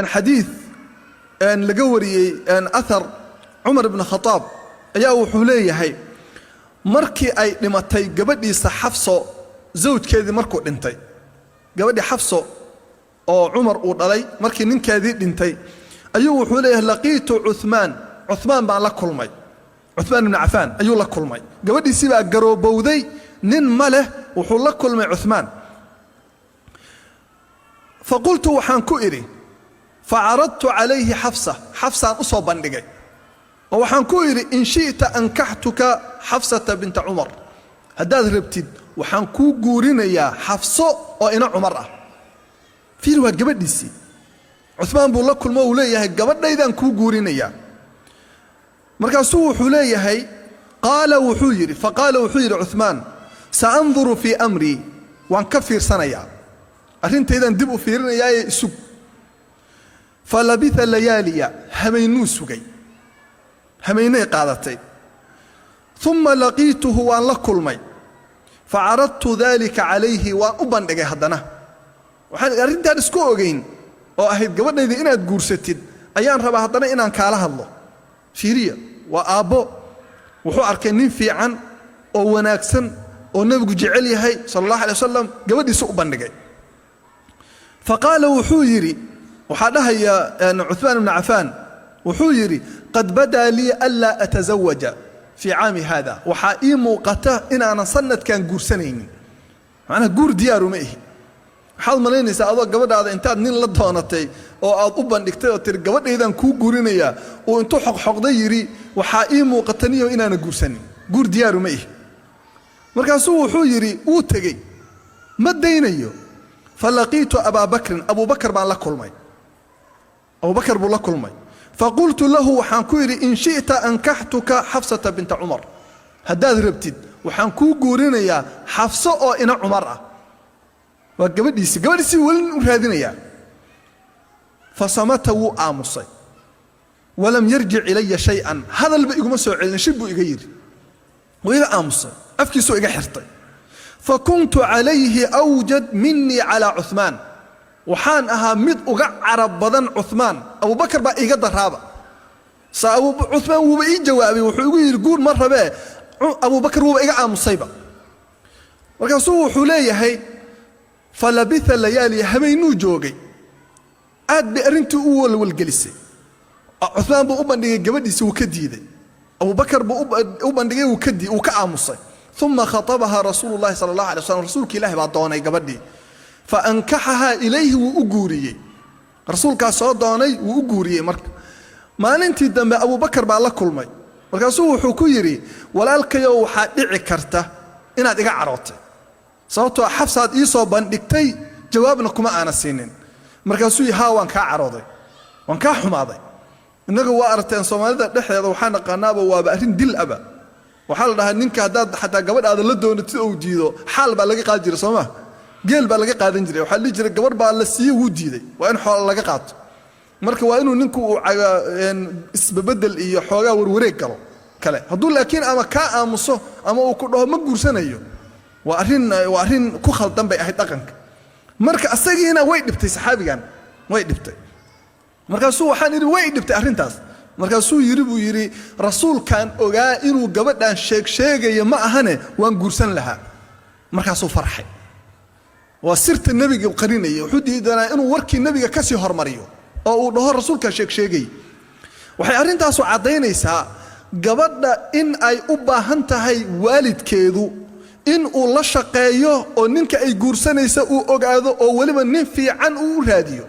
Xadiid laga wariyey athar Cumar ibn Khataab ayaa wuxuu leeyahay, markii ay dhimatay gabadhiisa Xafso, zawjkeedii markuu dhintay, gabadhii Xafso oo Cumar uu dhalay, markii ninkeedii dhintay, ayuu wuxuu leeyahay: "Laqiitu Cumaan, Cumaan baan la kulmay." Cumaan ibnu Cafaan ayuu la kulmay. Gabadhiisii baa garoobowday, nin ma leh. Wuxuu la kulmay Cumaan. "Faqultu," waxaan ku idhi, "facaradtu calayhi Xafsa," Xafsaan u soo bandhigay oo waxaan ku idhi: "In shi'ta ankaxtuka Xafsata binta Cumar," haddaad rabtid waxaan kuu guurinayaa Xafso oo ina Cumar ah. Fiir, waa gabadhiisii. Cumaan buu la kulmo, uu leeyahay: "Gabadhaydaan kuu guurinayaa." Markaasuu wuxuu leeyahay, qaala, wuxuu yidhi, faqaala, wuxuu yidhi Cumaan: "Saanduru fii amrii," waan ka fiirsanayaa, arrintaydaan dib u fiirinayaaye isug. Falabitha layaaliya, habaynuu sugay, habaynay qaadatay. Uma laqiituhu, waan la kulmay. Facaradtu dalika calayhi, waan u bandhigay haddana. Waxaan arrintaan isku ogayn oo ahayd gabadhayda inaad guursatid ayaan rabaa haddana inaan kaala hadlo. Fiiriya, waa aabbo. Wuxuu arkay nin fiican oo wanaagsan oo Nebigu jecel yahay sala Allah alay wasalam. Gabadhiisu u bandhigay. Faqaala, wuxuu yidhi, waxaa dhahaya Cuثmaan ibnu Cafaan, wuxuu yidhi: "Qad badaa lii anlaa atazawaja fii caami haada," waxaa ii muuqata inaanan sanadkan guursanaynin. Macnaha, guur diyaaruma ihi. Waxaad malaynaysaa adoo gabadhaada intaad nin la doonatay oo aad u bandhigtay oo tiri: "Gabadhaydaan kuu guurinayaa," uu intuu xoqxoqday yidhi: "Waxaa ii muuqata niyo inaanan guursanin, guur diyaaruma ihi." Markaasuu wuxuu yidhi, wuu tegey, ma daynayo. "Falaqiitu Abaa Bakrin," Abubakar baan la kulmay. Abubakar buu la kulmay. "Faqultu lahu," waxaan ku yidhi: "In shi'ta ankaxtuka Xafsata binta Cumar," haddaad rabtid waxaan kuu guurinayaa Xafso oo ina Cumar ah. Waa gabadhiisii, gabadhiisii weli u raadinayaa. "Fasamata," wuu aamusay. "Walam yarjic ilaya shay-an," hadalba iguma soo celin, shib buu iga yidhi, wuu iga aamusay, afkiisuu iga xirtay. "Fakuntu calayhi awjad minii calaa Cumaan," waxaan ahaa mid uga carab badan Cumaan. Abubakar baa iiga daraaba. Sa Cumaan wuuba ii jawaabay, wuxuu igu yidhi: "Guur ma rabee." Abubakar wuuba iga aamusayba. Markaasuu wuxuu leeyahay: "Falabitha layaali," habaynuu joogay. Aad bay arrintii u walwalgelisay. Cumaan buu u bandhigay gabadhiisi, wuu ka diiday. Abubakar buu u bandhigay, wuu ka aamusay. "Uma khatabaha rasuulu llahi sala Allah alay slam," rasuulka Ilahi baa doonay gabadhii. "Fa ankaxahaa ilayhi," wuu u guuriyey. Rasuulkaas soo doonay, wuu u guuriyey. Marka maalintii dambe Abubakar baa la kulmay. Markaasuu wuxuu ku yidhi: "Walaalkayow, waxaa dhici karta inaad iga carootay, sababtoo Xafsaad ii soo bandhigtay, jawaabna kuma aana siinin." Markaasuu yidhi: "Haa, waan kaa carooday, waan kaa xumaaday." Innaga waa aragteen, Soomaalida dhexdeeda waxaa naqaanaaba waaba arrin dil aba. Waxaa la dhahaa, ninka haddaad xataa gabadhaada la doonatid ou diido, xaal baa laga qaadi jiray, soo ma? Geel baa laga qaadan jiray. Waxaa la dhihi jiray: "Gabadh baa la siiyey, wuu diiday, waa in xoola laga qaato." Marka waa inuu ninku uu isbabedel iyo xoogaa warwareeg galo kale. Hadduu laakiin ama kaa aamuso ama uu ku dhaho ma guursanayo, waa arrin ku khaldan bay ahayd dhaqanka. Marka asagiina way dhibtay, saxaabigan way dhibtay. Markaasuu waxaan idhi: "Way dhibtay arrintaas." Markaasuu yidhi, buu yidhi: "Rasuulkaan ogaa inuu gabadhan sheeg sheegayo, ma ahane waan guursan lahaa." Markaasuu farxay. Waa sirta Nebiga qarinaya. Wuxuu diidanaa inuu warkii Nebiga ka sii hormariyo oo uu dhaho rasuulkaa sheeg sheegay. Waxay arrintaasu caddaynaysaa gabadha in ay u baahan tahay waalidkeedu in uu la shaqeeyo oo ninka ay guursanaysa uu ogaado oo weliba nin fiican uu u raadiyo.